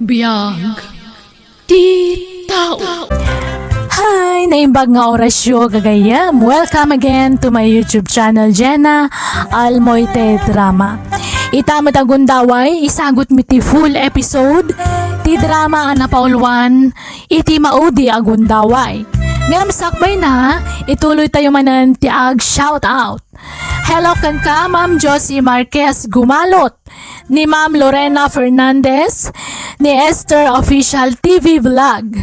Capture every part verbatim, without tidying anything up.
Biag ti tao. Hi! Naimbag nga orasyo, gagayyem. Welcome again to my YouTube channel, Jenna Almoite Drama. Ita met a gundaway, isagutmi ti full episode ti drama a napauluan iti maudi a gundaway. Ngem sakbayna, ituloytayo manen ti ag-shout out. Hello kenka, Ma'am Josie Marquez Gumalot, ni Ma'am Lorena Fernandez, ni Esther Official T V Vlog,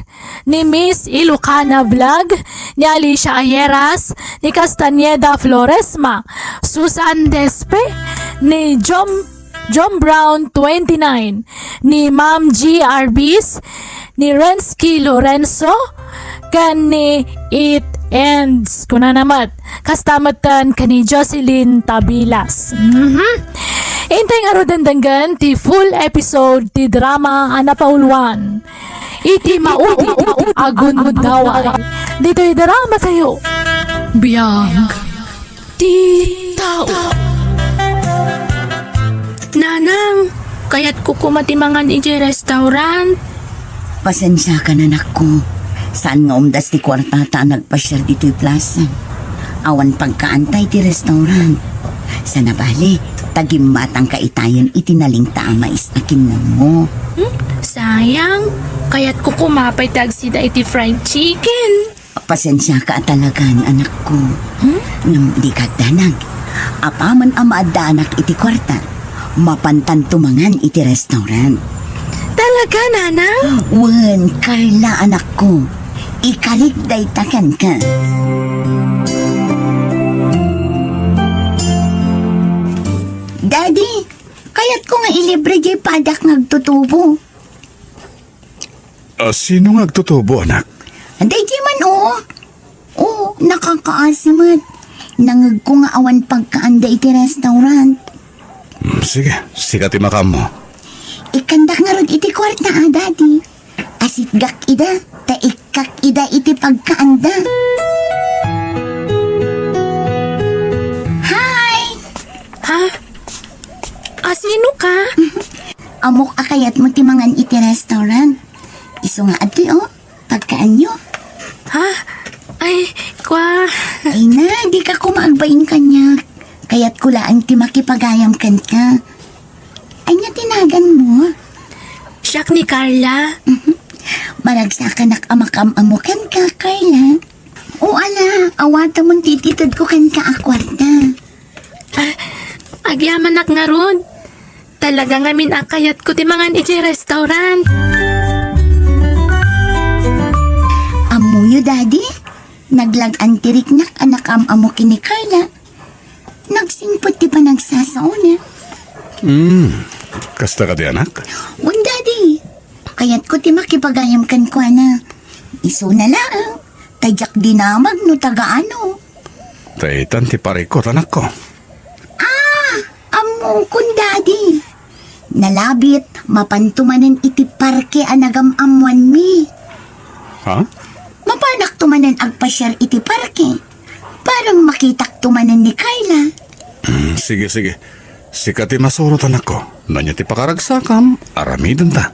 ni Miss Ilocana Vlog, ni Alicia Ayeras, ni Castañeda Floresma, Susan Despe, ni John, John Brown twenty-nine, ni Ma'am G Arbis, ni Rensky Lorenzo, ken ni It Ends. Kunana met, kasta metten ken ni Jocelyn Tabilas. Mhm. Intay ngarud denggen ti full episode ti drama a napauluan iti maudi a gundaway. Ditoy dramatayo. Biag ti tao. Nanang, kayatko koma ti mangan idiay restaurant. Pasensiakan, anakko. Saan nga umdas ti kuartata a nagpasiar ditoy plaza. Awan pagkaanta iti restaurant. Sana bale, ta gimmatangka itayen iti nalingta a mais a kinnammo. Hmm? Sayang, kayatko koma pay ti agsida iti fried chicken. Pasensiaka a talagan, anakko. Hmm? Ngem dika agdanag. Apaman a maaddaanak iti kuarta, mapantanto mangan iti restaurant. Talaga, Nanang? Wen, Carla, anakko. Ikarik dayta kenka. Daddy, kayatko nga ilibre diay padak nga agtutubo. Ah, sino nga agtutubo, anak? Daydiay man, oo. Oo, nakakaasi met. Nangegko nga awan pagkaanda iti restaurant. Mm, sige, sika ti makaammo. Ikkandak ngarud iti kuarta, a, Daddy. Asitgak ida, ta ikkak ida iti pagkaanda. Hi! Ha? A, sino ka? Ammok a kayatmo ti mangan iti restaurant. Isu nga adtoy, o, pagkaanyo. Ha? Ay, kwa. Ay na, dika koma agbain kaniak. Kayatko laeng ti makipagayam kenka. Ania ti naganmo? Siak ni Carla. Mhm. Maragsakanak a makaam-ammo kenka, Carla. O ala, awatemon ti it-itedko kenka a kuarta. Ah, agyamanak ngarud. Talaga ngamin a kayatko ti mangan iti restaurant. Ammoyo, Daddy? Naglag-an ti riknak a nakaam-ammo ken ni Carla. Nagsingpet ti panagsasaona. Hmm, kasta kadi, anak? Wen, Daddy. Kayatko ti makipagayam kenkuana. Isuna laeng, ta diak dinamag no taga ano. Ta itan ti parikut, anakko. Ah, ammokon, Daddy. Nalabit, mapanto manen iti parke a nagam-ammoanmi. Ha? Mapanakto manen agpasiar iti parke. Parang makitakto manen ni Carla. Hmm, sige, sige. Sika ti masurot, anakko. No ania ti pakaragsakam, aramidenta.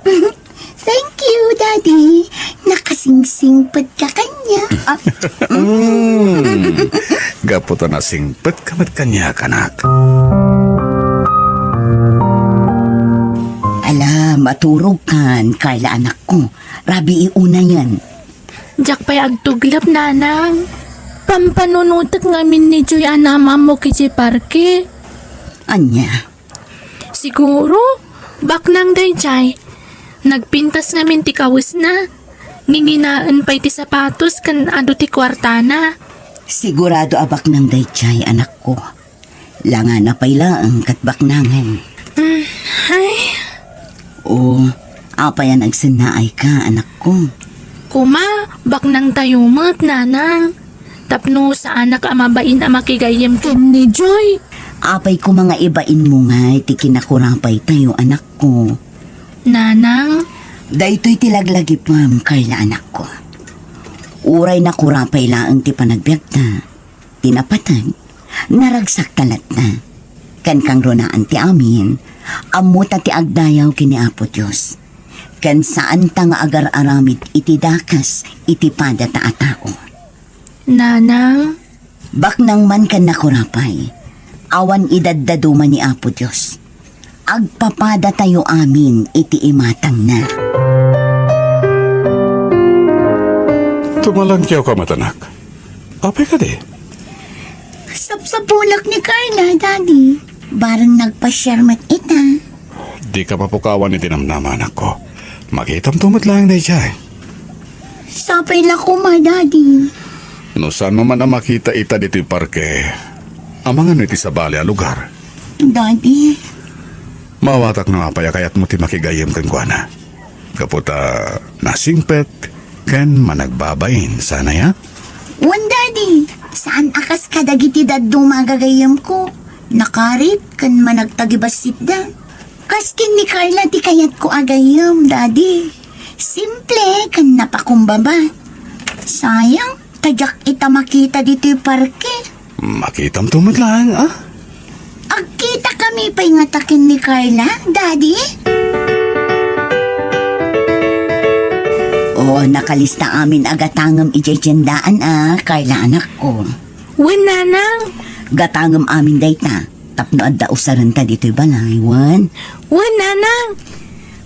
Thank you, Daddy. Nakasingsingpet ka kaniak. Ah, mm. Gapu ta nasingpet ka met kaniak, anak. Ala, maturogkan, Carla, anakko. Rabii unayen. Diak pay agtuglep, Nanang. Pampanunotek ngamin ni Joy a naam-ammok idiay parke. Ania? Siguro, baknang daydiay. Nagpintas ngamin ti kawesna. Nginginaen pay ti sapatos ken adu ti kuartana. Sigurado a baknang daydiay, anakko. Langana pay laeng ket baknangen. Mm, ay. O, apay a nagsennaayka, anakko? Koma, baknangtayo met, Nanang. Tapno saanak a mabain a makigayyem ken ni Joy. Apay koma nga ibainmo ngay ti kinakurapaytayo, anakko? Nanang? Daytoy ti laglagipem, Carla, anakko. Uray nakurapay laeng ti panagbiagta, ti napateg, naragsakta latta. Ken kangrunaan ti amin, ammota ti agdayaw ken ni Apo Dios. ken saanta nga agar-aramid iti dakes iti padata a tao. Nanang? Baknang man ken nakurapay, awan idaddaduma ni Apo Dios. Agpapadatayo amin iti imatangna. Tumalangkiawka met, anak. Apay kadi? Sapsapulak ni Carla, Daddy. Bareng nagpasiar met ita. Dika papukawan iti namnama, anakko. Makitamto met laeng daydiay. Sapay la koma, Daddy. No saanmo man a makita ita ditoy parke, amangan iti sabali a lugar. Daddy. Maawatak no apay a kayatmo ti makigayyem kenkuana. Gapu ta nasingpet ken managbabain, saan aya? Wen, Daddy. Saan a kas kadagiti dadduma a gagayyemko. Nakarit ken managtagibassitda. Kas ken ni Carla ti kayatko a gayyem, Daddy. Simple ken napakumbaba. Sayang, ta diak ita makita ditoy parke. Makitamto met laeng, a? Agkitakami pay ngata ken ni Carla, Daddy? O, nakalista amin a gatangem idiay tiendaan a, Carla, anakko. Wen, Nanang. Gatangem amin dayta tapno adda usarenta ditoy balay, wen? Wen, Nanang.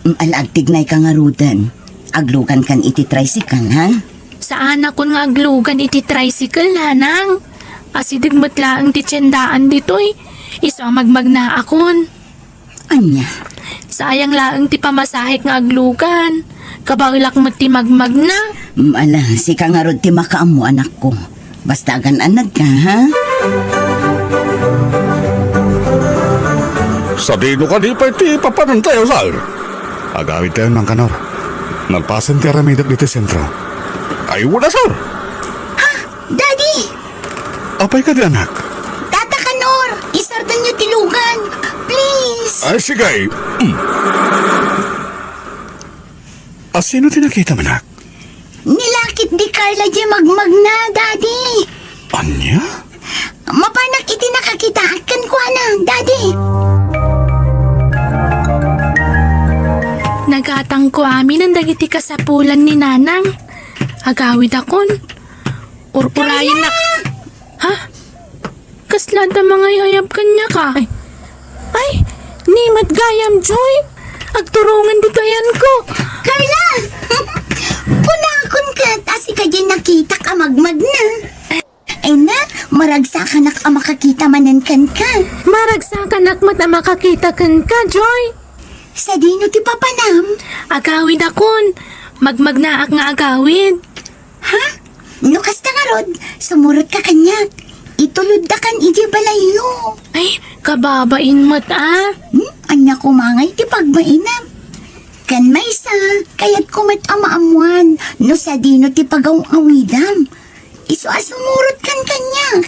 Mm, ala, agtignayka ngaruden. Aglugankan iti tricycle, ha? Saanakon nga aglugan iti tricycle, Nanang. Asideg met laeng ti tiendaan ditoy. Isu a magmagnaakon. Ania? Sayang laeng ti pamasahek nga aglugan. Kabaelak met ti magmagna. Mm, ala, sika ngarud ti makaammo, anakko. Basta agan-annadka, ha? Sadino kadi pay ti papanantayo, sir? Agawidtayon, Mang Kanor. Nalpasen ti aramidek ditoy sentro. Ay, wala, sir. Ha? Daddy! Apay kadi, anak? Tata Kanor, isardenyo ti lugan. Please. Ay, sige. Mm. A, sino ti nakitam, anak? Nilakip di Carla diay magmagna, Daddy. Ania? Mapanak iti nakakitaak kenkuana, Daddy. Nagatangko aminen dagiti kasapulan ni Nanang. Agawidakon. Ur-urayennak. Carla! Ha? Kasla adda mangayayab kaniaka? Ay, ay, ni met gayam, Joy. Agturongen ditoy ayanko. Carla! Kunakon ket a sika diay nakitak a magmagna. Ay na, maragsakanak a makakita manen kenka. Maragsakanak met a makakita kenka, Joy. Sadino ti papanam? Agawidakon. Magmagnaak nga agawid. Ha? No kasta ngarud, sumurotka kaniak. Ituloddakan idiay balayyo. Ay, kababain met, a. Hmm? Ania koma ngay ti pagbainam? Ken maysa, kayatko met a maammoan no sadino ti pagaw-awidam. Isu a sumurotkan kaniak.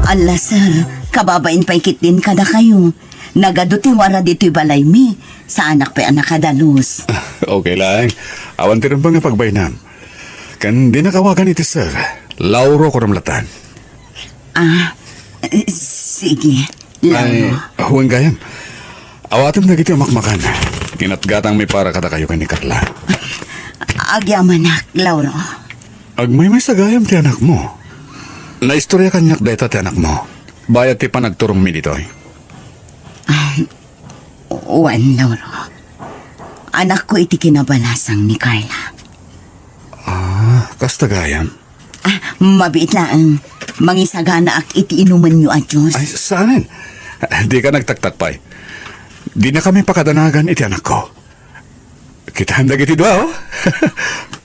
Alla, sir, kababain pay ketdin kadakayo. Nagadu ti wara ditoy balaymi. Saanak pay a nakadalus. Okay laeng. Awan ti rumbeng nga pagbainam. Ken dinak awagan iti sir. Lauro ko rumlatan. Ah, sige. Ay, Lauro. Wen gayam. Awatem dagiti umakmakan. Kinatgatangmi para kadakayo ken ni Carla. Agyamanak, Lauro. Agmaymaysa gayam ti anakmo. Naistorya kaniak dayta ti anakmo. Bayat ti panagturongmi ditoy. Ah, wen, Lauro. Anakko iti kinabalasang ni Carla. Ah, kasta gayam? Ah, mabiit laeng. Mangisaganaak iti inumenyo a juice. Ay, saanen? Dika nagtaktak pay. Dinakami pakadanagan iti anakko. Kitaem dagiti dua, o.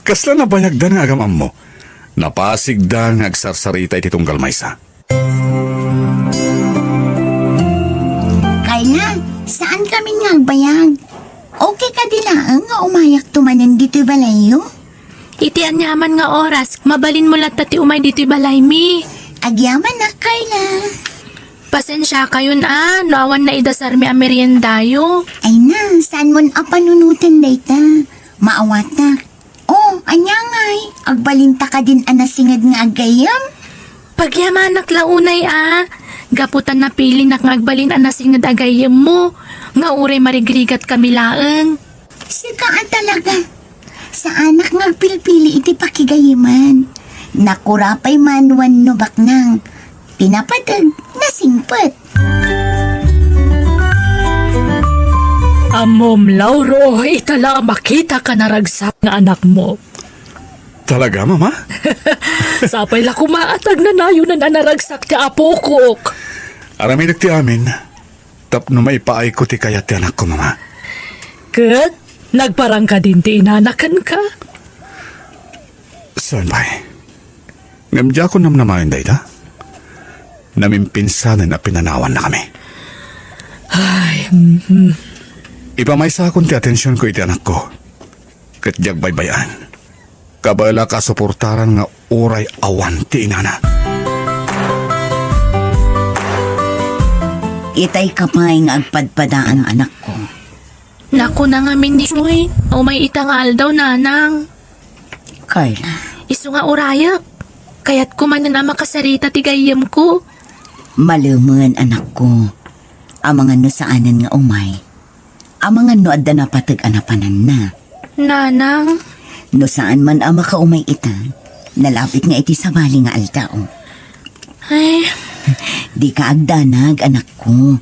Kasla nabayagda nga agam-ammo. Napasigda nga agsarsarita iti tunggal maysa. Carla, saankamin nga agbayag? Okay kadi laeng nga umayakto manen ditoy balayyo? Iti aniaman nga oras, mabalinmo latta ti umay ditoy balaymi. Agyamanak, Carla. Pasensiakayon a, no awan naidasarmi a meriendayo. Ay na, saanmon a panunoten dayta? Maawatak. O, ania ngay? Agbalinta kadin a nasinged nga aggayyem? Pagyamanak la unay a. Gapu ta napilinak nga agbalin a nasinged a gayyemmo, nga uray marigrigatkami laeng. Sika a talaga. Saanak nga agpilpili iti pakigayyeman. Nakura pay man wenno baknang. Pinapateg, nasingpet. Ammom, Lauro, ita la a makitaka a naragsak nga anakmo. Talaga, Mama? Sapay la koma ta agnanayonan a naragsak ti apokok. Aramidek ti amin tapno maipaayko ti kayat ti anakko, Mama. Ket nagparang kadin ti inana kenka? Saan pay? Ngem diakon namnamaen dayta. Namimpinsanen a pinanawannakami. Ay, mhm. Ipamaysakon ti atensionko iti anakko. Ket diak baybay-an. Kabaelak a suportaran nga uray awan ti inana. Itay ka pay nga agpadpadaan, anakko. Nakuna ngamin ni Joy, umay ita nga aldaw, nanang. Carla. Isu nga urayek. Kayatko manen a makasarita ti gayyemko. Malemen, anakko. Amangan no saanen nga umay. Amangan no adda napateg a napananna. Nanang. No saan man a makaumay ita, nalabit nga iti sabali nga aldaw. Ay. Dika agdanag, anakko.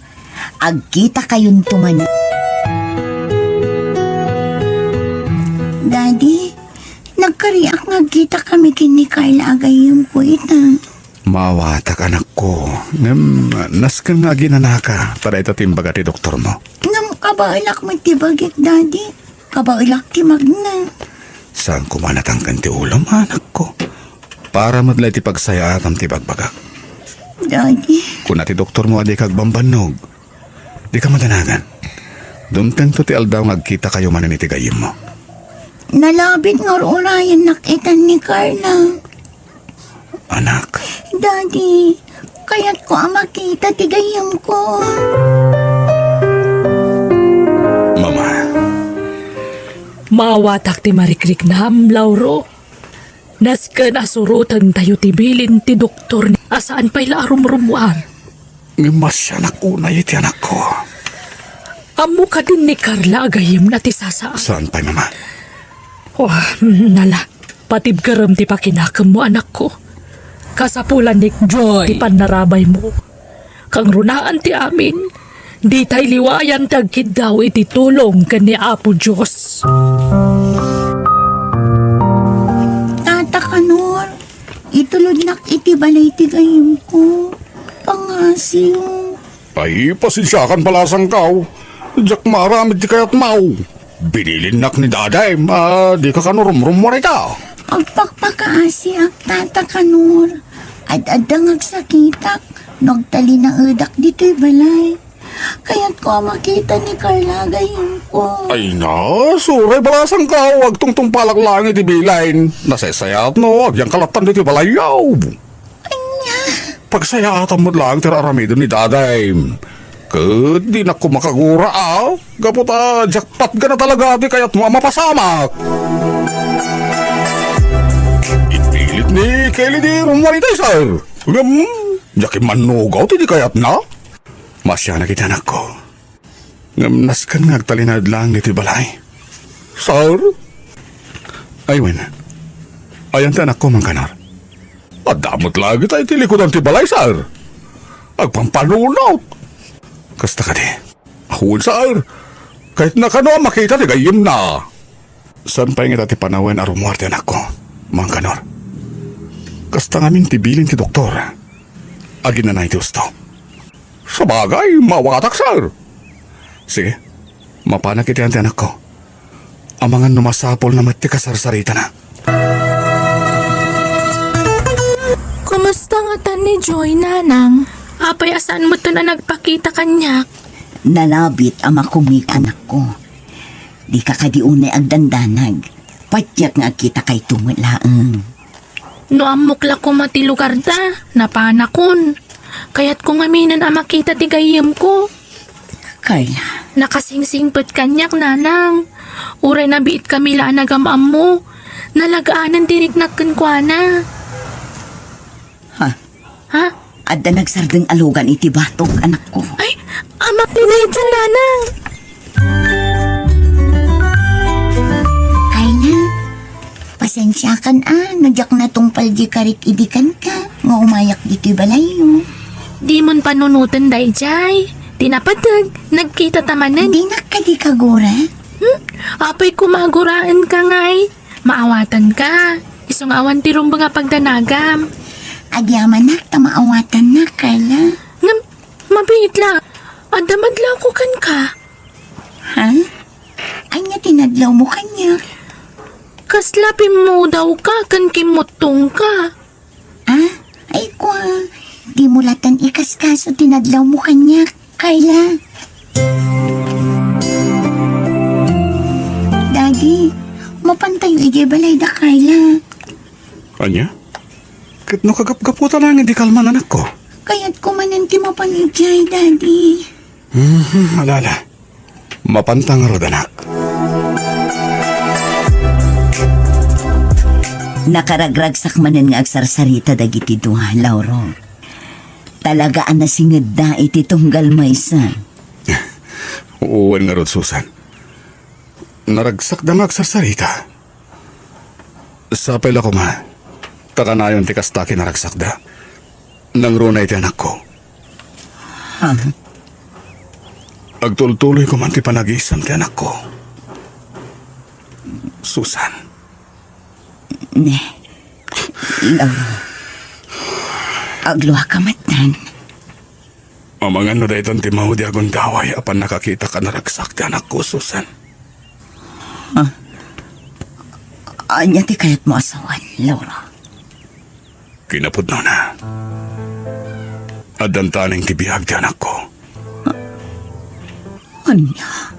Agkitakayonto man. Daddy, nagkariak nga agkitakami ken ni Carla a gayyemko ita. Maawatak, anakko. Ngem, nasken nga aginanaka, ta dayta ti imbaga ti doktormo. Ngem kabaelak met ti bagik, Daddy. Kabaelak ti magna. Saan koma natangken ti ulom, anakko? Para met la iti pagsayaatam ti bagbagak. Daddy. Kuna ti doktormo a dika agbambannog. Dika madanagan. Dumtengto ti aldaw nga agkitakayo manen iti gayyemmo. Nalabit nga ur-urayennak itan ni Carla. Anak. Daddy, kayatko a makita ti gayyemko. Mama. Maawatak ti marikriknam, Lauro. Nasken a surotentayo ti bilin ti doktor a saan pay la a rumrummuar. Ngem masianak unay iti anakko. Ammo kadin ni Carla a gayyemna ti sasao. Saan pay, Mama? Oh, nala. Patibkerem ti pakinakemmo, anakko. Kasapulan ni Joy ti pannarabaymo. Kangrunaan ti amin, ditay liwayan ti agkiddaw iti tulong ken ni Apo Dios. Tata Kanor, itulodnak iti balay ti gayyemko. Pangngasiyo. Ay, pasensiakan, balasangkaw. Diak maaramid ti kayatmaw. Binilinnak ni Daday, a dika kano rumrummuar ita. Agpakpakaasiak, Tata Kanor. Ad-adda nga agsakitak no agtalinaedak ditoy balay. Kayatko a makita ni Carla a gayyemko. Ay na, suray, balasangkaw, agtungtungpalak laeng iti bilayn. Nasaysayaat no agyangka lattan ditoy balayyo. Ania? Pagsayaatam met laeng ti aramidem ni Daday. Ket dinak koma kagura a, gapu ta diak patgana talaga ti kayatmo a mapasamak. Ipilit ni Kelly di rummuar itay, sir. Ngem, diak immannugaw ti di kayatna. Masianak iti anakko. Ngem nasken nga agtalinaed laeng ditoy balay. Sir? Ay wen, ayan ti anakko, Mangkanor? Adda met laeng ita iti likudan ti balay, sir. Agpampanunot. Kasta kadi? Wen, sir. Kayatna kano a makita ti gayyemna. Saan pay ngata ti panawen a rummuar ti anakko, Mangkanor? Kasta ngamin ti bilin ti doktor. Aginanay ti husto. Sabagay, maawatak, sir. Sige, mapanak iti anakko. Amangan no masapulna met ti kasarsaritana. Kumusta ngatan ni Joy, nanang? Apay a saan metten a nagpakita kaniak? Nalabit a makumig, anakko. Dika kadi unay agdandanag. Patiek nga agkitakayto met laeng. No ammok la koma ti lugarda, napanakon. Kayatko ngaminen a makita ti gayyemko. Carla. Nakasingsingpet kaniak, nanang. Uray nabiitkami la a nagam-ammo, nalagaanen ti riknak kenkuana. Ha? Ha? Adda nagsardeng a lugan iti batok, anakko. Ay, amak ni Dayta, nanang. Kayna, pasensiakan a, no diak natungpal di karik idi kenka, nga umayak ditoy balayyo. Dimon panunoten daydiay. Ti napateg, nagkita ta manen. Dinak kadi kagura? Hmm? Apay koma aguraenka ngay. Maawatanka. Isu nga awan ti rumbeng a pagdanagam. Agyamanak ta maawatannak, Carla. Ngem, mabiit la. Adda madlawko kenka. Ha? Ania ti nadlawmo kaniak? Kasla pimmudawka ken kimmuttongka. Ah, ay kua, dimo latta ikaskaso ti nadlawmo kaniak, Carla. Daddy, mapantayo idiay balayda, Carla. Ania? Ket no kagapgaputa laeng ti kalman, anakko? Kayatko manen ti mapan idiay, Daddy. Mhm, ala, ala. Mapanta ngarud, anak. Nakaragragsak manen nga agsarsarita dagiti dua, Lauro. Talaga a nasingedda iti tunggal maysa. Wen ngarud, Susan. Naragsakda nga agsarsarita. Sapay la koma, ta kanayon ti kasta kinaragsakda. Nangruna iti anakko. Ha? Agtultuloy koma ti panagisem ti anakko. Susan. Ne, Lauro. Agluaka metten. Amangan no daytan ti maudi a gundaway a pannakakitak a naragsak ti anakko, Susan. Ah. Ania ti kayatmo a sawen, Laura? Kinapudnona, addan taneng ti biag ti anakko. Ania?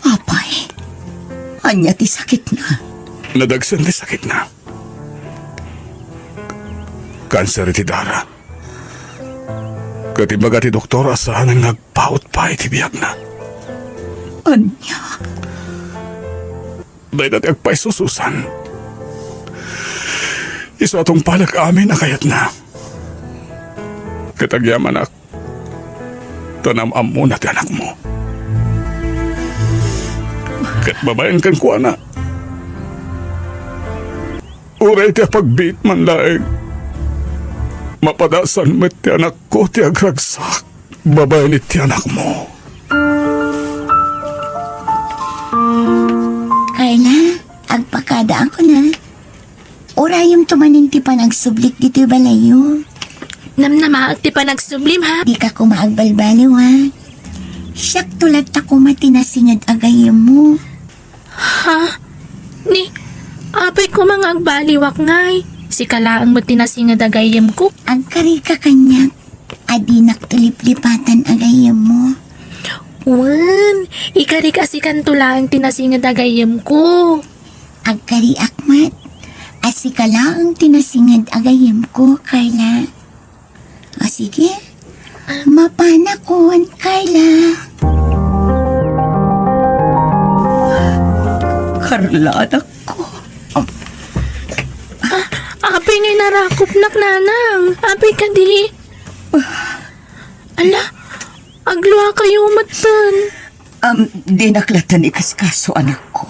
Apay, ania ti sakitna? Nadagsen ti sakitna. Kanser iti dara. Ket imbaga ti doktor a saanen nga agpaut pay ti biagna. Ania? Dayta ti agpayso, Susan. Isu a tungpalek amin a kayatna. Ket agyamanak, ta naam-ammona ti anakmo. Ket babaen kenkuana, uray ti apagbiit man laeng, mapadasan met ti anakko ti agragsak babaen iti anakmo. Carla, agpakadaakon. Urayemto manen ti panagsublik ditoy balayyo. Namnamaek ti panagsublim, ha? Dika koma agbalbaliw, ha? Siakto latta koma ti nasinged a gayyemmo. Ha? Ni, apay koma nga agbaliwak ngay? Sika laeng met ti nasinged a gayyemko. Agkarika kaniak a dinakto liplipatan a gayyemmo. Wen, ikarik a sikanto laeng ti nasinged a gayyemko. Agkariak met a sika laeng ti nasinged a gayyemko, Carla. O sige, mapanakon, Carla. Carla, anakko. Ah, apay ngay narakopnak, nanang? Apay kadi? Ala, agluakayo metten. Am, dinak latta ikaskaso, anakko.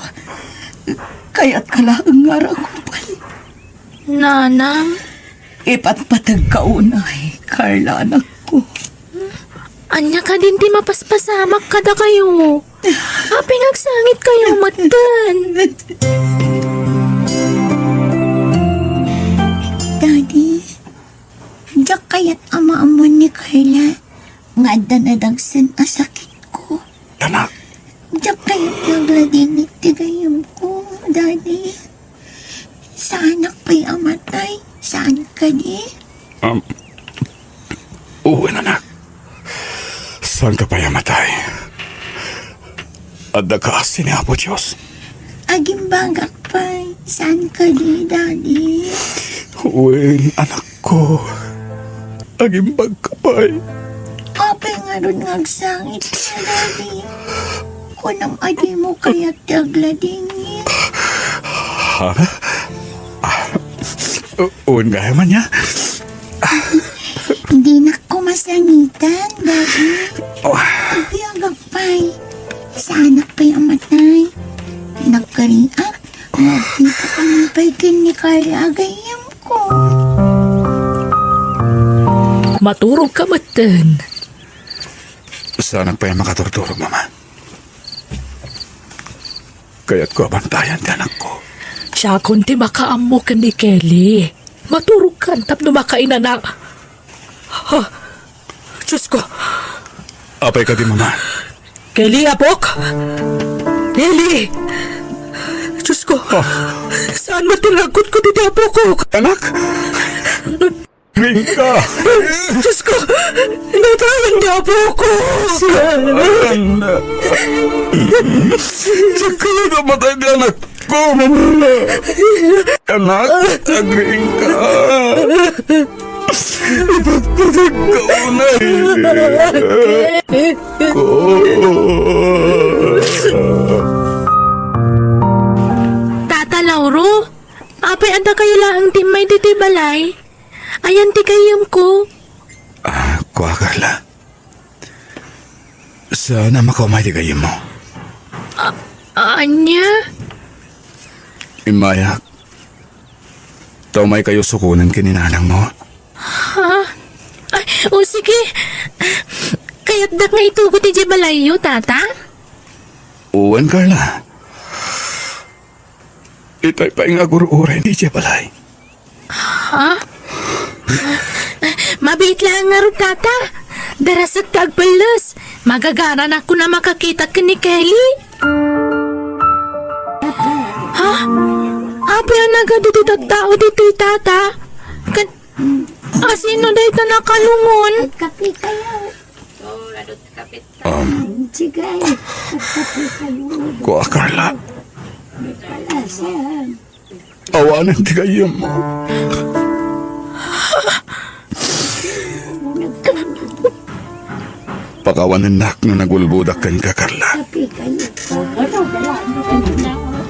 Kayatka laeng nga arakupen. Nanang? Ipatpategka unay, Carla, anakko. Ania kadin ti mapaspasamak kadakayo? Apay nga agsangitkayo metten? Daddy, diak kayat a maammuan ni Carla nga adda nadagsen a sakitko. Anak. Diak kayat nga agladingit ti gayyemko, Daddy. Saanak pay a matay? Saan kadi? Um, wen, anak. Saanka pay a matay. Adda kaasi ni Apo Dios. Agimbagak pay. Saan kadi, Daddy? Wen, anakko. Agimbagka pay. Apay ngarud nga agsangit ka, Daddy? Kunam a dimo kayat ti agladingit. Ha? Ah, wen gayam ania? Sangitan, Daddy. Oh. Agyaga pay. Saanak pay a matay. Nagkariak. Nagkita kami pay ken ni Carla a gayyemko. Maturog ka metten. Saanak pay a makaturturog, Mama. Kayatko a bantayan ti anakko. Siakon ti makaammo ken ni Kelly. Maturog kan tapno makainana. Ha? Diyos ko. Apay kadi, Mama? Kelly, apok! Kelly! Diyos ko. Ah. Saan mo tinagkot ko ti apok ko? Anak? Rinka! Diyos ko! Natayan niya po ako! Saan? Saan kayo namatay ni anak ko, Mama? Anak, agriing ka. Ipagpatag ka unay. Ko. Tata Lauro, apay adda kayo laeng ti immay ditoy balay? Ayan ti gayyemko. Ah, kua, Carla. Saan a makaumay ti gayyemmo? A-, ania? Immayak. Ta umay kayo sukonen ken ni nanangmo. Ha? Ay, o sige. Kayatdak nga itugot idiay balayyo, Tata? Wen, Carla. Itay pay nga agur-uray idiay balay. Ha? Mabiit laeng ngarud, Tata. Darasak ti agpelles. Magagaranakon a makakita ken ni Kelly. Ha? Apay a nagadu ti tattao ditoy, Tata? Ken, asino dayta nakalungon? Agkape kayo. Um, Sige, agkape kayo. Kua, Carla. May palasan. Awanen ti gayyemmo. Pakawanennak no nagulbodak kenka, Carla.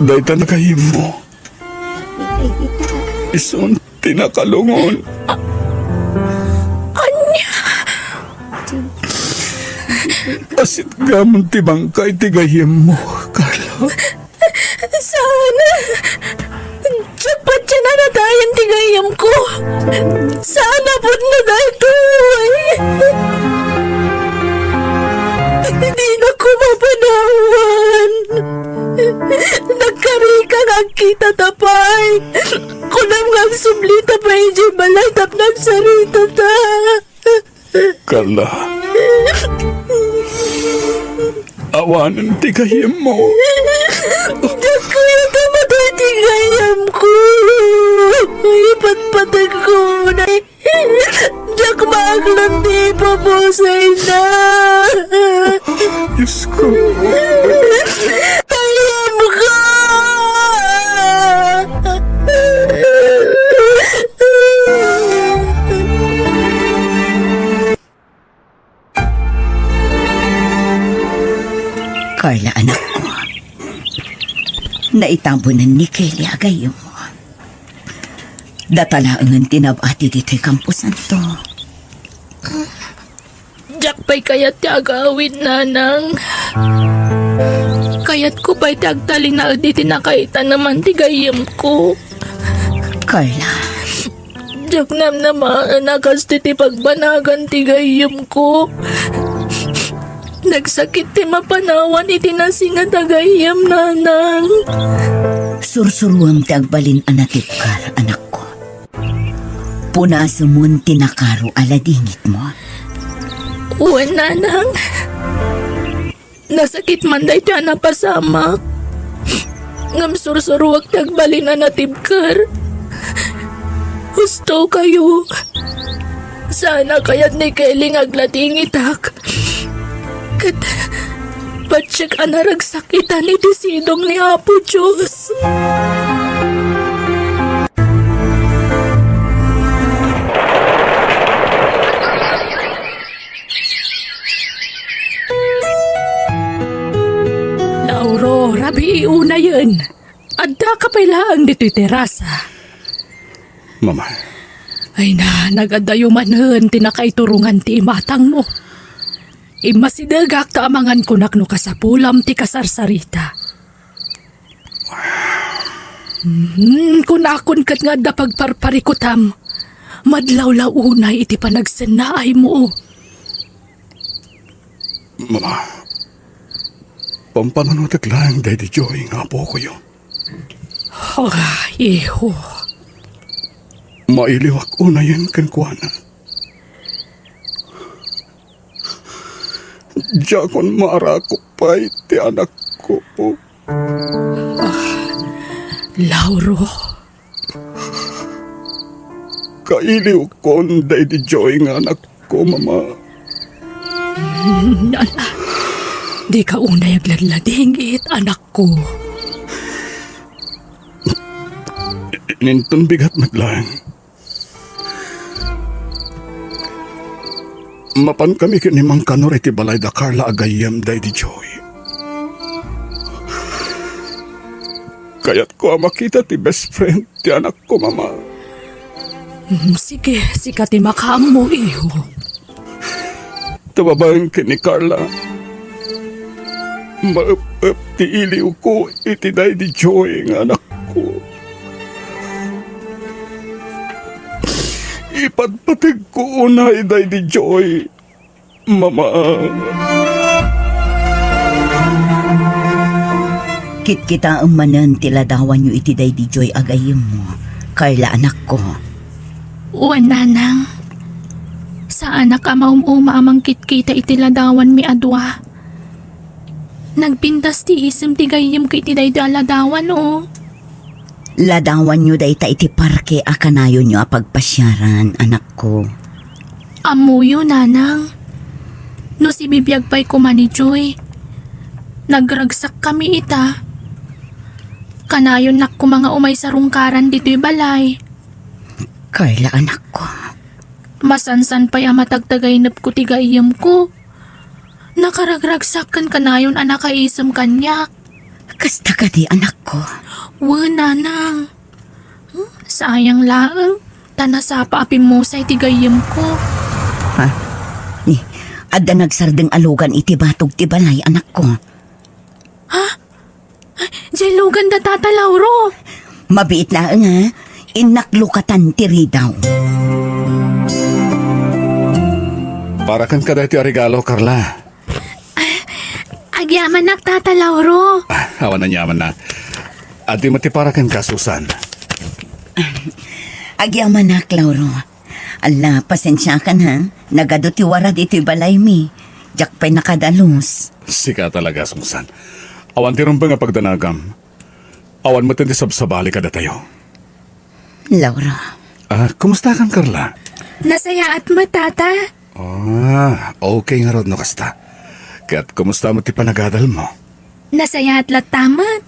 Dayta nga gayyemmo. Isun ti nakalungon. Ania? Asitgamon ti bangkay ti gayyemmo, Carla. Saan? Diak patien a natayan ti gayyemko. Saan a pudno daytoy. Dinak mapanawan. Nagkarika nga agkitata pay. Kunam nga agsublita pay idiay balay tapno agsaritata. Carla. Awanen ti gayyemmo. Diak kayat a matay ti gayyemko. Ipatpategko unay. Diak maaklat ti ipupusayna. Diyos ko. Gayyemko. Carla, anakko. Naitabunen ni Kelly a gayyemmo. Data laengen ti nab-ati ditoy kamposanto. Diak pay kayat ti agawid, nanang. Kayatko pay ti agtalinaed iti nakaitaneman ti gayyemko. Carla. Diak namnamaen a kastoy ti pagbanagan ti gayyemko. Nagsakit ti mapanawan iti nasingat a gayyem, nanang. Sursuruem ti agbalin a natibker, anakko. Punasemon ti nakaro a ladingitmo. Wen, nanang. Nasakit man daytoy a napasamak. Ngem sursuruek ti agbalin a natibker. Husto kayo. Saan a kayat ni Kelly nga agladingitak. Ket patiek a naragsakitan iti sidong ni Apo Dios. Lauro, rabii unayen. Addaka pay laeng ditoy terasa. Mama. Ay na, nagadayo manen ti nakaiturongan ti imatangmo. Immasidegak ta amangan kunak no kasapulam ti kasarsarita. Hmm, kunakon ket nga adda pagparparikutam. Madlawlaw unay iti panagsennaaymo. Mama, pampanunotek laeng daydi Joy nga apokoyo. Ah, iho. Mailiwak unayen kenkuana. Diakon maarakup pay ti anakko. Lauro. Kailiwkon daydi Joy nga anakko, Mama. Ala, dika unay agladladingit, anakko. Inton bigat met laeng. Mapankami ken ni Mang Kanor iti balay da Carla a gayyem daydi Joy. Kayatko a makita ti best friend ti anakko, Mama. Mm, sige, sika ti makaammo, iho. Ta babaen ken ni Carla, maep-ep ti iliwko iti daydi Joy nga anakko. Ipatpategko unay daydi Joy, Mama. Kitkitaem manen ti ladawanyo iti daydi Joy a gayyemmo, Carla, anakko. Wen, nanang. Saanak a maum-uma a mangkitkita iti ladawanmi a dua. Nagpintas ti isem ti gayyemko iti daydi a ladawan, o. Ladawanyo dayta iti parke a kanayonyo a pagpasiaran, anakko. Ammoyo, nanang. No sibibiag pay koma ni Joy, nagragsakkami ita. Kanayonnak koma nga umay sarungkaran ditoy balay. Carla, anakko. Masansan pay a matagtagaynepko ti gayyemko. Nakaragragsak ken kanayon a nakaisem kaniak. Kasta kadi, anakko? Wen, nanang. Hmm, sayang laeng, ta nasapa a pimmusay ti gayyemko. Ha? Ni, adda nagsardeng a lugan iti batog ti balay, anakko. Ha? Ay, jay lugan da Tata Lauro. Mabiit laeng, ha? Innak lukatan ti ridaw. Para kenka daytoy a regalo, Carla. Agyamanak, Tata Lauro. Ah, awan aniamanna. Adi met ti para kenka, Susan. Agyamanak, Lauro. Ala, pasensiakan, ha? Nagadu ti warad itoy balaymi. Diak pay nakadalus. Sika talaga, Susan. Awan ti rumbeng a pagdanagam. Awan met ti sabsabali kadatayo. Lauro. Ah, kumustakan, Carla? Nasayaat met, Tata. Ah, okay ngarud no kasta. Ket kumusta met ti panagadalmo? Nasayaat latta met.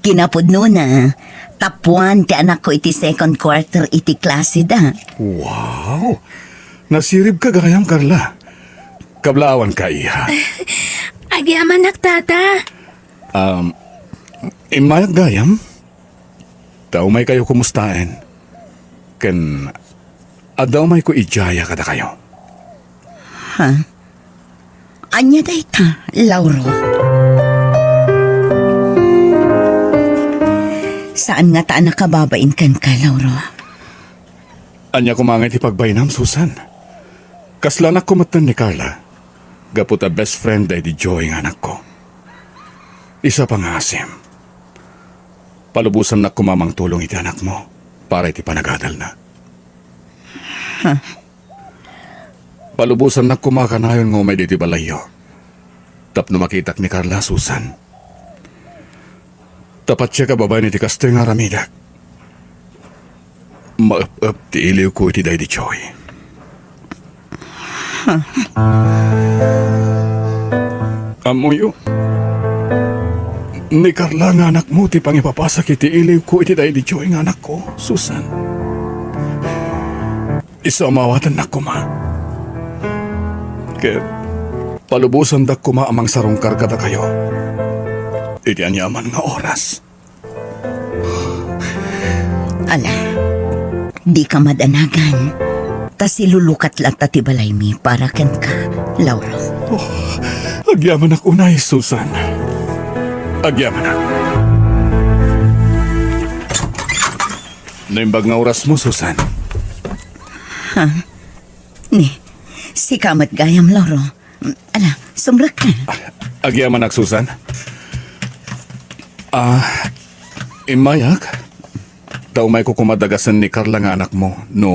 Kinapudnona, tapuan ti anakko iti second quarter iti klaseda. Wow! Nasiribka gayam, Carla. Kablaawanka, iha. Agyamanak, Tata. Um, immayak gayam? Ta umaykayo kumustaen. Ken adda umayko idiaya kadakayo. Ha? Ania dayta, Lauro? Saan ngata a nakababain kenka, Lauro? Ania koma ngay ti pagbainam, Susan? Kaslanak koma metten ni Carla, gapu ta best friend daydi Joy nga anakko. Isu a pangngaasim. Palubosannak koma a mangtulong iti anakmo para iti panagadalna. Huh. Palubosannak koma kanayon nga umay ditoy balayyo tapno makitak ni Carla, Susan. Ta patiek a babaen iti kastoy nga aramidek. Maep-ep ti iliwko iti daydi Joy. Ammoyo, ni Carla nga anakmo ti pangipapasak iti iliwko iti daydi Joy nga anakko, Susan. Isu a maawatennak koma. Ket palubosandak koma a mangsarungkar kadakayo iti aniaman nga oras. Ala, Dika madanagan. Ta silulukat latta ti balaymi para kenka, Lauro. Oh, agyamanak unay, Susan. Agyamanak. Naimbag nga orasmo, Susan. Ha? Ni, sika met gayam, Lauro. Ala, sumrekka. Agyamanak, Susan. Ah, immayak. Ta umayko koma dagasen ni Carla nga anakmo, no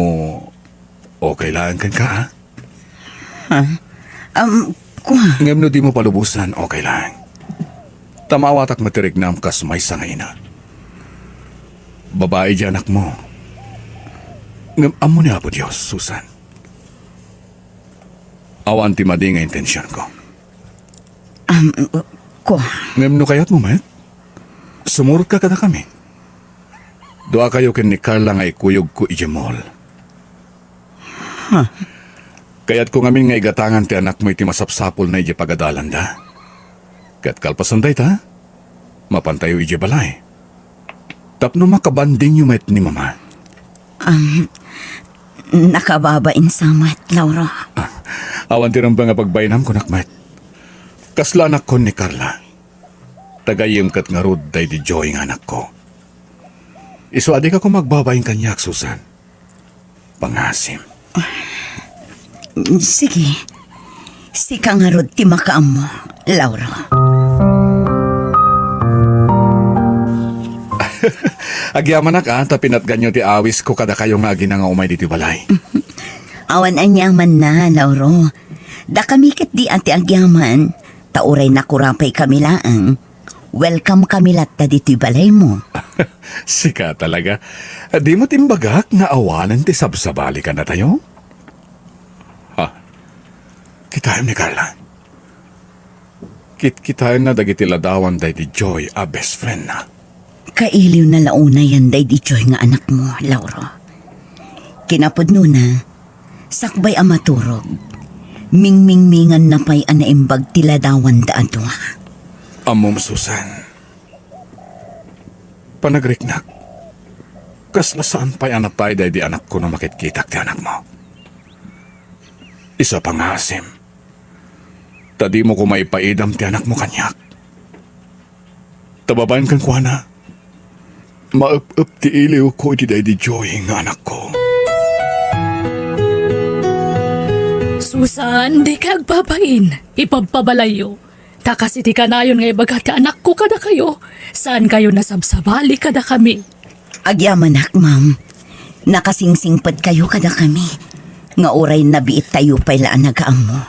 okay laeng kenka, ha? Ha? Um, kua. Ngem no dimo palubosan, okay laeng. Ta maawatak met ti riknam kas maysa nga ina. Babai ti anakmo. Ngem ammo ni Apo Dios, Susan. Awan ti madi nga intensionko. Um, kua. Ngem no kayatmo met, sumurotka kadakami. Duakayo ken ni Carla nga ikuyogko idiay mall. Huh. Kayatko ngamin nga igatangan ti anakmo iti masapsapulna idiay pagadalanda. Ket kalpasan dayta, mapantayo idiay balay. Tapno makabandingyo met ni Mama. Um, nakababain sa met, Lauro. Ah, awan ti rumbeng a pagbainam, kunak met. Kasla anakkon ni Carla. Tagayem ket ngarud daydi Joy nga anakko. Isu a dika koma agbabain kaniak, Susan. Pangasim. Sige. Sika ngarud ti makaammo, Lauro. Agyamanak, a, ta pinatganyo ti awisko kadakayo nga agina nga umay ditoy balay. Awan aniamanna, Lauro. Dakami ketdi a ti agyaman, ta uray nakurapaykami laeng, welcomekami latta ditoy balaymo. Sika talaga. Dimo imbagak nga awanen ti sabsabali kadatayo? Ha? Kitaem ni Carla. Kitkitaenna dagiti ladawan daydi Joy a best friendna. Kailiwna la unayen daydi Joy nga anakmo, Lauro. Kinapudnona, sakbay a maturog, mingmingminganna pay a naimbag ti ladawanda a dua. Ammom, Susan, panagriknak, kasla saan pay a natay daydi anakko no makitkitak ti anakmo. Isu a pangasim, ta dimo koma ipaidam ti anakmo kaniak. Ta babaen kenkuana, maep-ep ti iliwko iti daydi Joy nga anakko. Susan, dika agbabain. Ipabpabalayyo. Ta kas iti kanayon nga ibaga ti anakko kadakayo, saankayo nasabsabali kadakami. Agyamanak, ma'am. Nakasingsingpetkayo kadakami, nga uray nabiittayo pay la a nagaammo.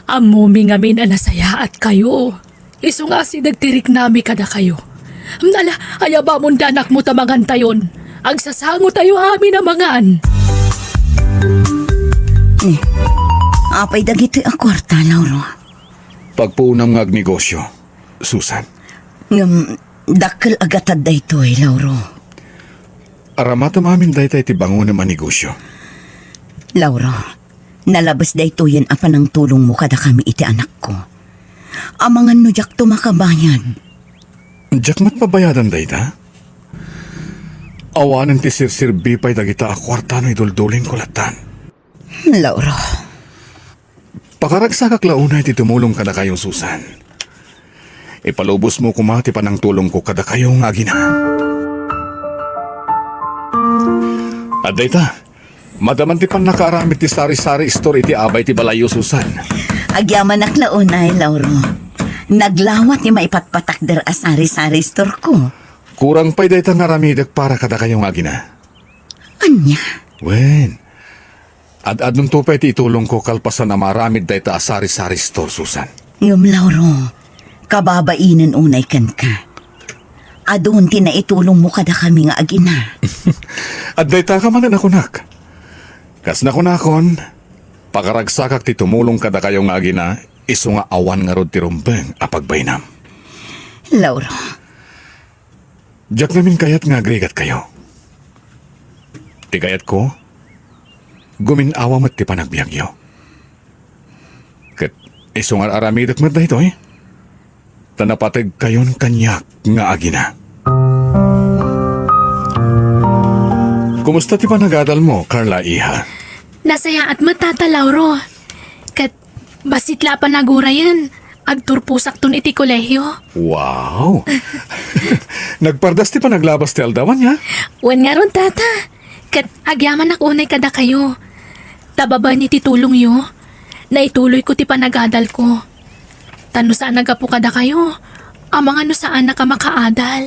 Ammomi ngamin a nasayaatkayo. Isu nga asideg ti riknami kadakayo. Ala, ayabamon ti anakmo ta mangantayon. Agsasangotayo amin a mangan. Eh, apay dagitoy a kuarta, Lauro? Pagpuonam nga agnegosio, Susan. Ngem, dakkel a gatad daytoy, Lauro. Aramatem amin daytay ti bangonem a negosio. Lauro, nalabes daytoyen a panangtulongmo kadakami iti anakko. Amangan no diakto makabayad. Diak met pabayadan dayta? Awanen ti serserbi pay dagita a kuarta no iduldulingko lattan. Lauro. Pakaragsakak la unay ti tumulong kadakayo, Susan. Ipalubosmo koma ti panangtulongko kadakayo nga agina. Adda ita, madaman ti pannakaaramid ti sari-sari store iti abay ti balayyo, Susan. Agyamanak la unay, Lauro. Naglawa ti maipatpatakder a sari-sari store ko. Kurang pay dayta nga aramidek para kadakayo nga agina. Ania? Wen, ad-adunto pay ti itulongko kalpasan a maaramid dayta a sari-sari store, Susan. Ngem, Lauro, kababainen unay kenka. Adun ti naitulongmo kadakami nga agina. Adda itaka manen a kunak. Kas nakunakon, pakaragsakak ti tumulong kadakayo nga agina, isu nga awan ngarud ti rumbeng a pagbainam. Lauro. Diak ngamin kayat nga agrigatkayo. Ti kayatko, gumin-awa met ti panagbiagyo. Ket isu nga ar-aramidek met daytoy, ta napategkayon kaniak nga agina. Kumusta ti panagadalmo, Carla, iha? Nasayaat met, Tata Lauro. Ket bassit la a panagurayen, agturposakton iti kolehio. Wow! Nagpardas ti panaglabas ti aldaw, ania? Wen ngarud, Tata. Ket agyamanak unay kadakayo. Ta babaen iti tulongyo, naituloyko ti panagadalko. Ta no saan a gapu kadakayo, amangan no saanak a makaadal.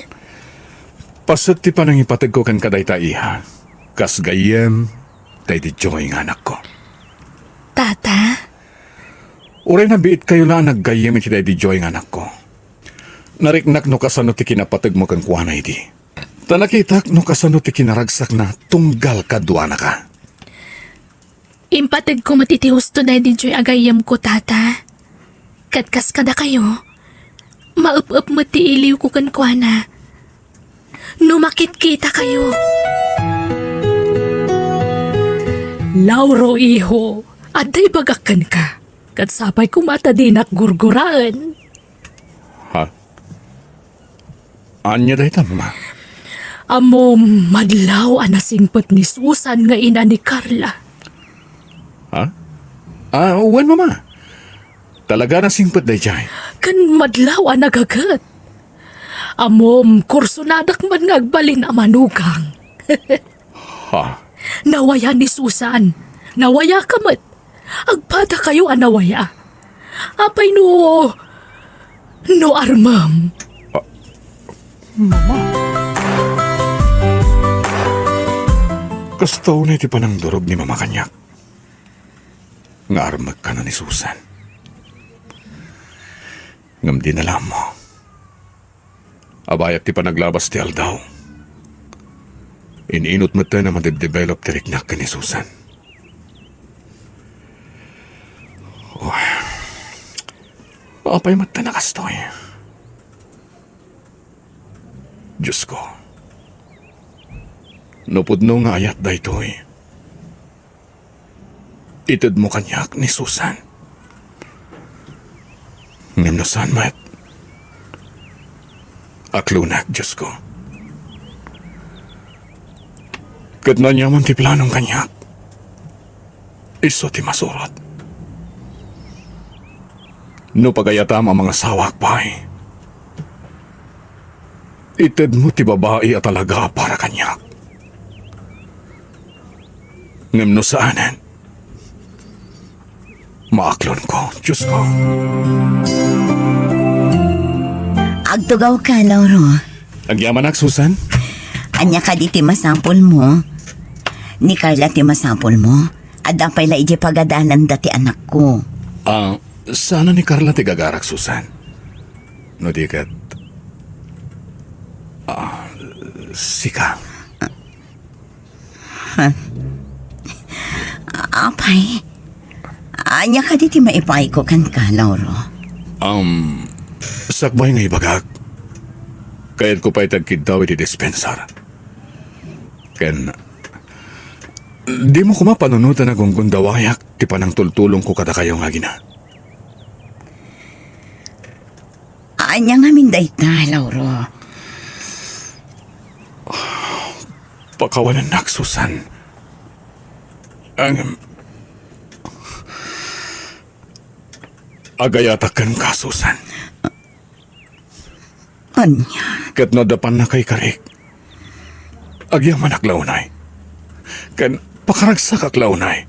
Paset ti panangipategko kenka dayta, iha. Kas gayyem, daydi Joy nga anakko. Tata? Uray nabiitkayo la a naggayyem iti daydi Joy nga anakko, nariknak no kasano ti kinapategmo kenkuana idi. Ta nakitak no kasano ti kinaragsakna tunggal kaduanaka. Impategko met iti husto daydi Joy a gayyemko, Tata. Ket kas kadakayo, maep-ep met ti iliwko kenkuana no makitkitakayo. Lauro, iho, adda ibagak kenka. Ket sapay koma ta dinak gurguraen. Ha? Ania dayta, Mama? Ammom, madlaw a nasingpet ni Susan nga ina ni Carla. Ha? Ah, wen, Mama. Talaga nasingpet daydiay. Ken madlaw a nagaget. Ammom, kursonadak man nga agbalin a manugang. Ha? Nawaya ni Susan. Nawayaka met. Agpadakayo a nawaya. Apay no, no armem? Ah, Mama. Kasta unay ti panangdurog ni Mama kaniak. Nga armekka na ni Susan. Ngem dina la ammo. Abayak ti panaglabas ti aldaw, in-inut metten a madebdevelop ti riknak ken ni Susan. Oh, apay metten a kastoy? Diosko, no pudno nga ayat daytoy, itedmo kaniak ni Susan. Ngem no saan met, aklonak, Diosko. Ket no aniaman ti planom kaniak, isu ti masurot. No pagayatam a mangasawaak pay, itedmo ti babai a talaga para kaniak. Ngem no saanen, maaklonko, Diosko. Agtugawka, Lauro. Agyamanak, Susan. Ania kadi ti masapulmo? Ni Carla ti masapulmo? Adda pay la idiay pagadalanda ti anakko. Ah, saan a ni Carla ti gagarak, Susan. No di ket, ah, sika. Ha? Apay, ania kadi ti maipayko kenka, Lauro? Um, sakbay nga ibagak, kayatko pay ti agkiddaw iti dispensar. Ken, dimo koma panunoten a gunggundawayak ti panangtultulongko kadakayo nga agina. Ania ngamin dayta, Lauro? Pakawanennak, Susan. Ang, agayatak kenka, Susan. Ania? Ket no adda pannakaikarik, agyamanak la unay. Ken pakaragsakak la unay.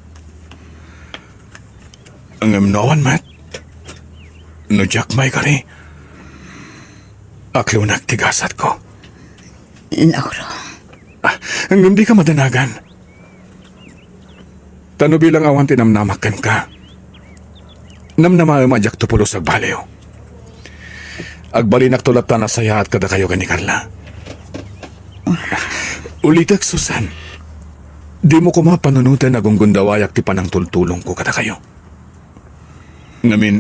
Ngem no awan met, no diak maikari, aklonak ti gasatko. Lauro. Ah, ngem dika madanagan. Ta no bilang awan ti namnamak kenka, namnamaem a diakto pulos agbaliw. Agbalinakto latta a nasayaat kadakayo ken ni Carla. Ulitek, Susan, dimo koma panunoten a gunggundawayak ti panangtultulongko kadakayo. Ngamin,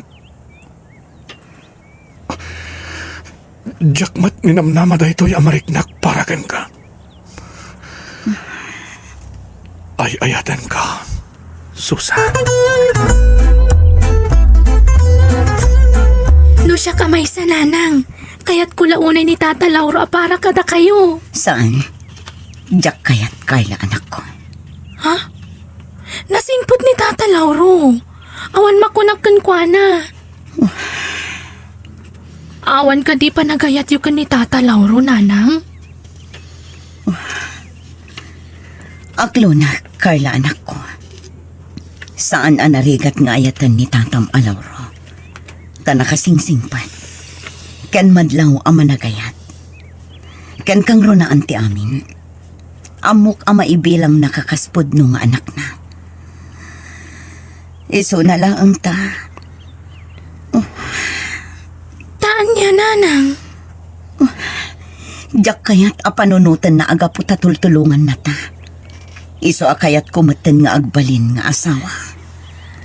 diak met ninamnama daytoy a mariknak para kenka. Ay-ayatenka, Susan. No siak a maysa, nanang, kayatko la unay ni Tata Lauro a para kadakayo. Saan? Diak kayat, Carla, anakko. Ha? Nasingpet ni Tata Lauro. Awan makunak kenkuana. Awan kadi panagayatyo ken ni Tata Lauro, Nanang? Aklonak, Carla, anakko. Saan a narigat nga ayaten ni Tatam a Lauro. Ta nakasingsingpet. Ken madlaw a managayat. Ken kangrunaan ti amin. Ammok a maibilangna kas pudno nga anakna. Isuna laeng ta. Ta ania, Nanang? Diak kayat a panunotenna a gapu ta tultulonganna ta. Isu a kayatko metten nga agbalin nga asawa.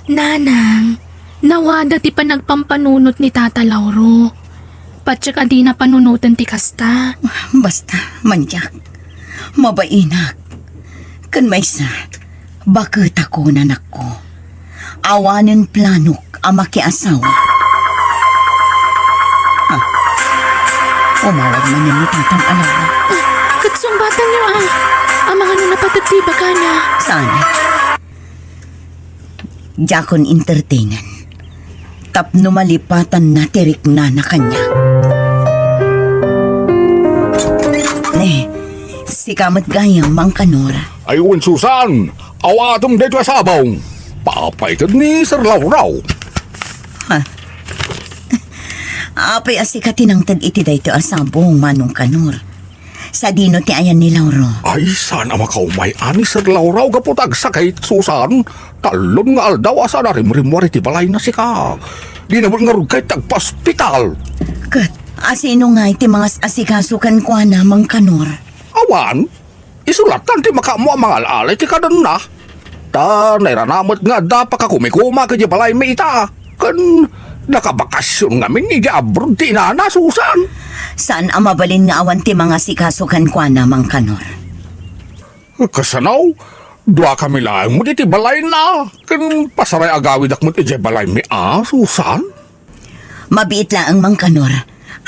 Nanang, nawada ti panagpampanunot ni Tata Lauro. Patiek a dina panunoten ti kasta. Basta, Mandiak. Mabainak. Ken maysa, baketakon, anakko. Awanen planok a makiasawa. Ha? Umawag manen ni Tatang Alara. Ket sungbatanyo, a. Amangan no napateg ti ibagana. Saan? Diakon entertainen. Tapno malipatanna ti riknana kaniak. Ne, sika met gayam, Mang Kanor. Ay wen, Susan, awatem daytoy a sabong. Papaited ni Sir Lauraw. Ha? Apay a sika ti nangted iti daytoy a sabong, Manong Kanor? Sadino ti ayan ni Lauro? Ay, saan a makaumay a ni Sir Lauraw gapu ta agsakit, Susan. Tallon nga aldaw a saan a rimrimmuar iti balayna sika. Dina met ngarud kayat ti agpaospital. Ket asino ngay ti mangas-asikaso kenkuana, Mang Kanor? Awan. Isu latta ti makaammo a mangal-alay ti kadenna. Ta nairana met nga adda pakakumikuma idiay balaymi ita. Ken nakabakasyon ngamin idiay abroad ti inana, Susan. Saan a mabalin nga awan ti mangasikaso kenkuana, Mang Kanor? Kasano? Duakami laeng met iti balayna. Ken pasaray agawidak met idiay balaymi a, Susan. Mabiit laeng, Mang Kanor.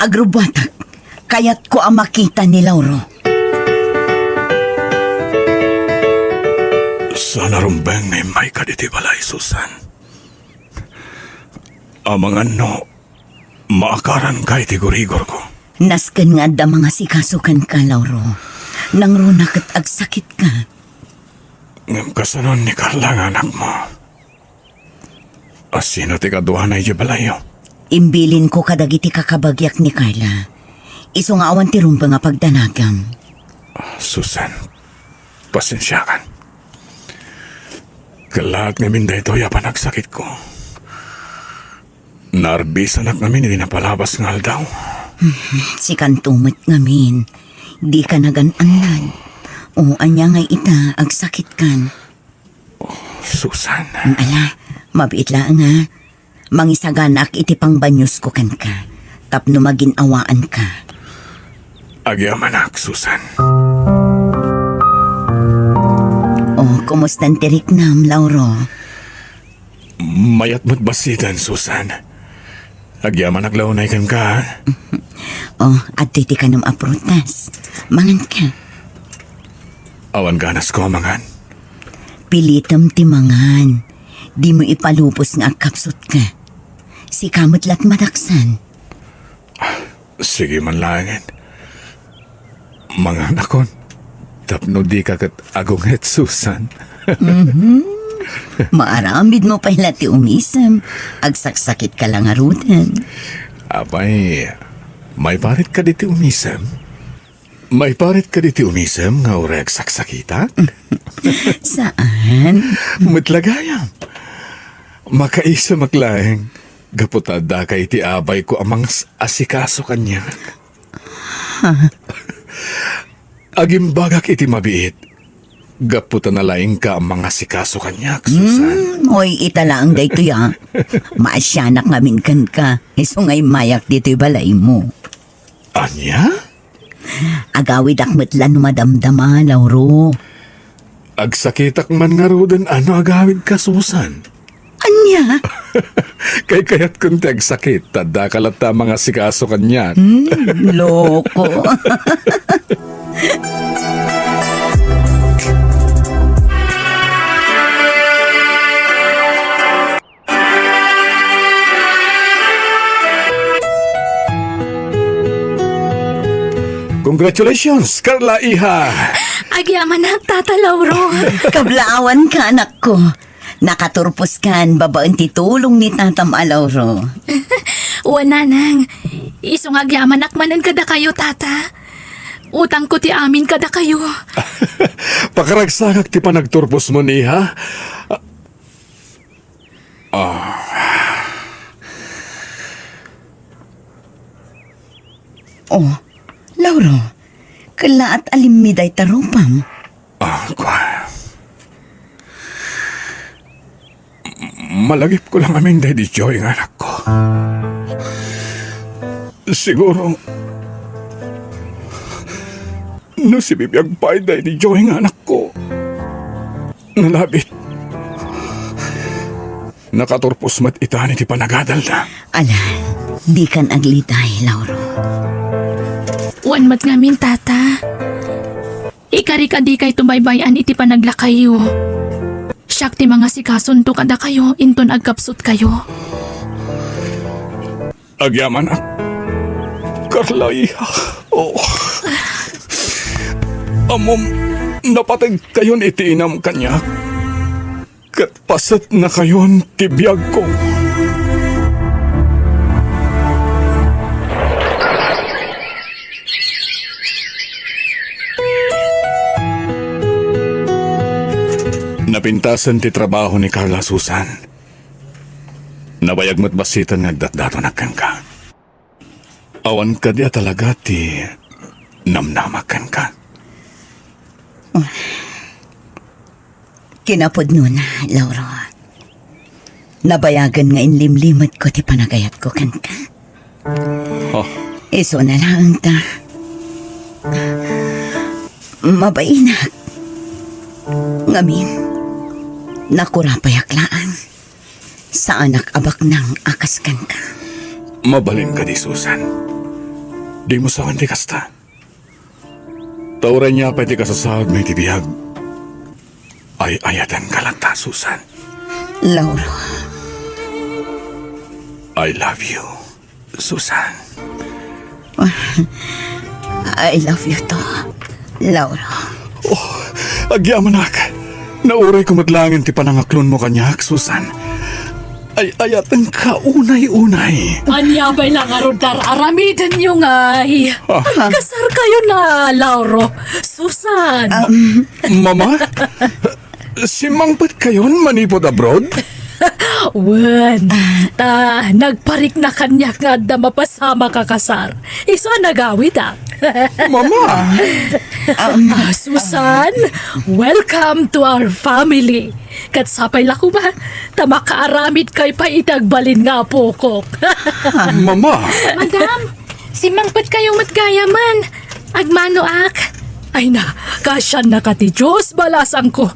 Agrubbuatak. Kayatko a makita ni Lauro. Saan a rumbeng nga immayka ditoy balay, Susan. Amangan no maakaranka iti gurigorko. Nasken nga adda mangasikaso kenka, Lauro. Nangruna ket agsakitka. Ngem kasano ni Carla nga anakmo? Asino ti kaduana idiay balayyo? Imbilinko kadagiti kakabagiak ni Carla. Isu nga awan ti rumbeng a pagdanagam. Susan, pasensiakan. Kellaat ngamin daytoy a panagsakitko. Naarbisanak ngamin iti napalabas nga aldaw. Sikanto met ngamin. Dika nagan-annad. O, ania ngay ita, agsakitkan? Susan. Ala, mabiit laeng a. Mangisaganaak iti pangbanyusko kenka, tapno magin-awaanka. Agyamanak, Susan. O, kumustan ti riknam, Lauro? Mayat met bassiten, Susan. Agyamanak la unay kenka. O, adtoy ti kanem a prutas. Manganka. Awan ganasko a mangan. Pilitem ti mangan. Dimo ipalubos nga agkapsutka. Sika met la't madaksan. Sige man laengen. Manganakon. Tapno dika ket agunget, Susan. Mhm. Maaramidmo pay la ti umisem. Agsaksakitka la ngaruden. Apay, maiparit kadi ti umisem? Maiparit kadi ti umisem nga uray agsaksakitak? Saan? Met la gayam. Makaisemak laeng gapu ta addaka iti abayko a mangas-asikaso kaniak. Ha? Agimbagak iti mabiit gapu ta nalaingka a mangasikaso kaniak, Susan. Hmm, oy, ita laeng daytoy, a. Maasianak ngamin kenka, isu nga immayak ditoy balaymo. Ania? Agawidak met la no madamdama, Lauro. Agsakitak man ngaruden a no agawidka, Susan. Ania? Kaykayatkon ti agsakit, ta addaka latta a mangasikaso kaniak. Hmm, loko. Congratulations, Carla, iha! Agyamanak, Tata Lauro. Kablaawanka, anakko. Nakaturposkan babaen ti tulong ni Tatam a Lauro. Wen, Nanang. Isu nga agyamanak manen kadakayo, Tata. Utangko ti amin kadakayo. Pakaragsakak ti panagturposmon, iha. Ah. Oh, Lauro, kellaat a limmi dayta rupam. Ah, kwa. Malagipko la ngamin daydi Joy nga anakko. Siguro, no sibibiag pay daydi Joy nga anakko, nalabit. Nakaturpos met itan iti panagadalna. Ala, dikan aglitay, Lauro. Wen met ngamin, Tata. Ikarik a dikayto baybay-an iti panaglakayo. Siak ti mangasigasonto kadakayo inton agkapsutkayo. Agyamanak, Carla, iha. Oh. Ammom, napategkayon iti inam kaniak. Ket pasetnakayon ti biagko. Napintasen ti trabaho ni Carla, Susan. Nabayag met bassit nga agdatdatonak kenka. Awan kadi a talaga ti namnamak kenka? Kinapudnona, Lauro. Nabayagen nga inlimlimetko ti panagayatko kenka. Oh. Isuna laeng ta mabainak. Ngamin, nakurapayak laeng. Saanak a baknang a kas kenka. Mabalin kadi, Susan? Dimo sawen ti kasta. Ta uray nia pay ti kasasaadmo iti biag, ay-ayatenka latta, Susan. Lauro. I love you, Susan. I love you too, Lauro. Oh, agyamanak. Naurayko met laengen ti panangaklonmo kaniak, Susan. Ay-ayatenka unay-unay. Ania pay la ngarud ti ar-aramidenyo ngay? Ah. Agkasarkayo na, Lauro. Susan. Um. Mama? Simmangpetkayon manipud abroad? Wen, ta nagparikna kaniak nga adda mapasamak a kasar. Isu a nagawidak. Mama! Ah, Susan, welcome to our family. Ket sapay la koma, ta makaaramidkay pay iti agbalin nga apokok. Mama! Madam, simmangpetkayo met gayamen. Agmanoak. Ay na, kaasiannaka ti Dios, balasangko.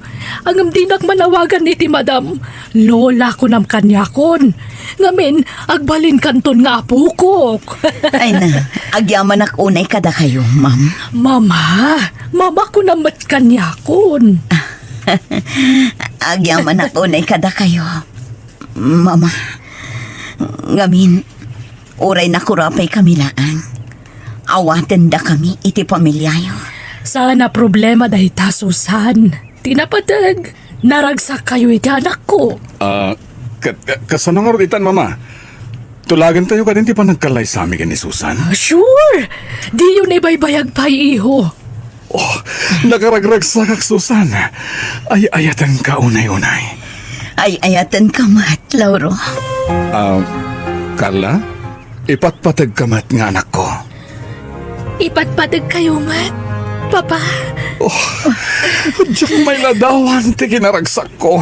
Ngem dinak manawagan iti madam. Lola, kunam kaniakon. Ngamin, agbalinkanton nga apokok. Ay na, agyamanak unay kadakayo, ma'am. Mama, mama, kunam met kaniakon. Agyamanak unay kadakayo, mama. Ngamin, uray nakurapaykami laeng, awatendakami iti pamiliayo. Saan a problema dayta, Susan. Ti napateg, naragsakkayo iti anakko. Ah, ka-, ka-, kasano ngarud itan, Mama? Tulagentayo kadin ti panagkallaysami ken ni Susan? Ah, sure! Diyo ni baybayag pay, iho. Oh, nakaragragsakak, Susan. Ay-ayatenka unay-unay. Ay-ayatenka met, Lauro. Ah, Carla, ipatpategka met nga anakko. Ipatpategkayo met, Papa. Oh, diak mailadawan ti kinaragsakko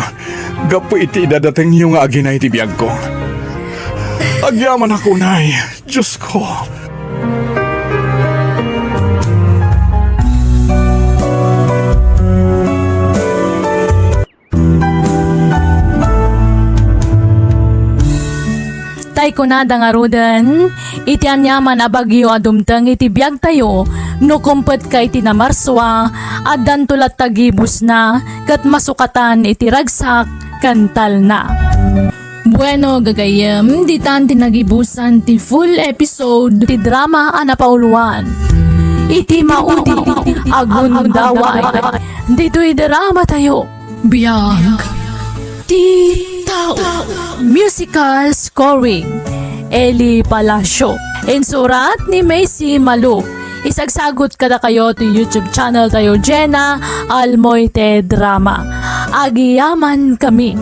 gapu iti idadatengyo nga agina iti biagko. Agyamanak unay, Diosko. Tay kunada ngaruden, iti aniaman a bagyo a dumteng iti biagtayo, no kumpetka iti namarsua, addanto latta gibusna, ket masukatan iti ragsak ken talna. Bueno, gagayyem, ditan ti nagibusan ti full episode ti drama a napauluan. iti maudi a gundaway. Ditoy drama tayo, Biag ti Tao. Musical scoring, Eli Palacio. Insurat ni Macy Malu. Isagsagut kadakayo ti YouTube channel tayo, Jenna Almoite Drama. Agiyaman kami.